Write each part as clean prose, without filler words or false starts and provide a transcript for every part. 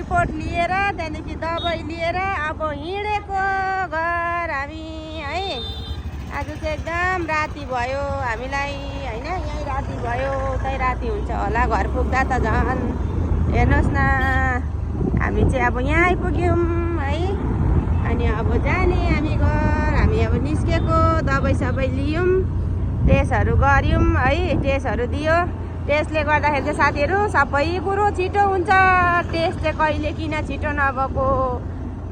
Report लिएर त्यहाँदेखि दबाई लिएर अब हिँडेको घर हामी है। आज चाहिँ एकदम राति भयो हामीलाई होइन, यहीँ राति भयो उतै राति हुन्छ होला घर पुग्दा त झन्। हेर्नुहोस् न हामी चाहिँ अब यहाँ आइपुग्यौँ है। अनि अब जाने हामी घर। हामी अब निस्केको दबाई सबै लियौँ, टेस्टहरू गऱ्यौँ है, टेस्टहरू दियो। टेस्टले गर्दाखेरि चाहिँ साथीहरू सबै कुरो छिटो हुन्छ। टेस्ट चाहिँ कहिले किन छिटो नभएको,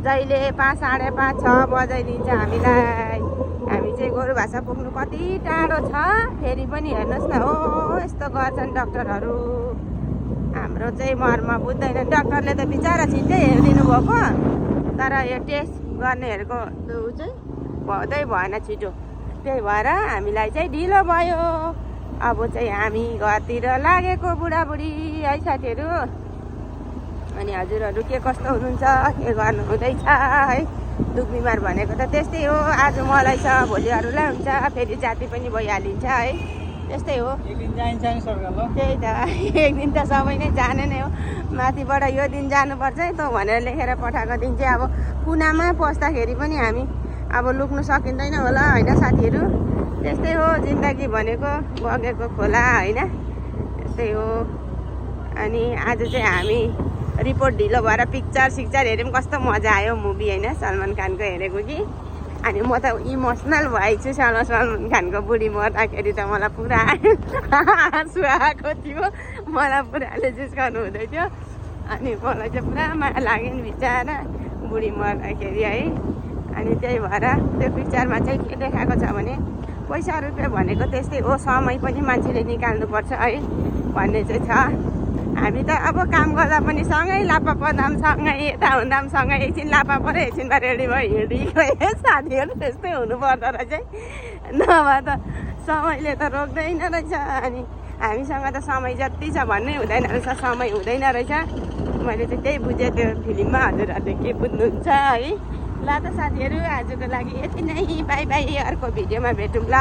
जहिले 5, साढे 5, 6 बजाइदिन्छ हामीलाई। हामी चाहिँ गोरु भाषा पुग्नु कति टाढो छ फेरि पनि हेर्नुहोस् न। हो यस्तो गर्छन् डक्टरहरू। हाम्रो चाहिँ मर्म बुझ्दैन। डक्टरले त बिचरा छिट्टै हेरिदिनु भएको, तर यो टेस्ट गर्नेहरूको ऊ चाहिँ हुँदै भएन छिटो। त्यही भएर हामीलाई चाहिँ ढिलो भयो। अब चाहिँ हामी घरतिर लागेको बुढाबुढी है साथीहरू। अनि हजुरहरू के कस्तो हुनुहुन्छ, के गर्नु हुँदैछ है। दुख बिमार भनेको त त्यस्तै हो। आज मलाई छ भोलि अरूलाई हुन्छ, फेरि जाति पनि भइहालिन्छ है। त्यस्तै हो। एक दिन जाइन्छ नि सरकार ल। त्यही त एक दिन त सबै नै जाने नै हो। माथिबाट यो दिन जानुपर्छ है त भनेर लेखेर पठाएको दिन चाहिँ अब कुनामा पस्दाखेरि पनि हामी अब लुक्नु सकिँदैन होला होइन साथीहरू। त्यस्तै हो जिन्दगी भनेको, बगेको खोला होइन, त्यस्तै हो। अनि आज चाहिँ हामी रिपोर्ट ढिलो भएर पिक्चर हेऱ्यौँ। कस्तो मजा आयो मुभी होइन, सलमान खानको हेरेको कि। अनि म त इमोसनल भएछु सलमान खानको बुढी मर्दाखेरि त मलाई पुरा आँसु आएको थियो। मलाई पुराले जिस्काउनु हुँदै थियो। अनि मलाई चाहिँ पुरा माया लाग्यो नि बिचरा बुढी मर्दाखेरि है। अनि त्यही भएर त्यो पिक्चरमा चाहिँ के देखाएको छ भने पैसा रुपियाँ भनेको त्यस्तै हो, समय पनि मान्छेले निकाल्नुपर्छ है भन्ने चाहिँ छ। हामी त अब काम गर्दा पनि सँगै लापा पर्दा पनि सँगै, यता हुँदा पनि सँगै, एकछिन लापा पऱ्यो एकछिनमा रेडी भयो हिँडिगयो साथीहरू। त्यस्तै हुनुपर्दो रहेछ है, नभए त समयले त रोक्दैन रहेछ। अनि हामीसँग त समय जति छ भन्नै हुँदैन रहेछ, समय हुँदैन रहेछ। मैले चाहिँ त्यही बुझेँ त्यो फिल्ममा, हजुरहरूले के बुझ्नुहुन्छ है। ल त साथीहरू आजको लागि यति नै, बाई बाई। अर्को भिडियोमा भेटौँ ल।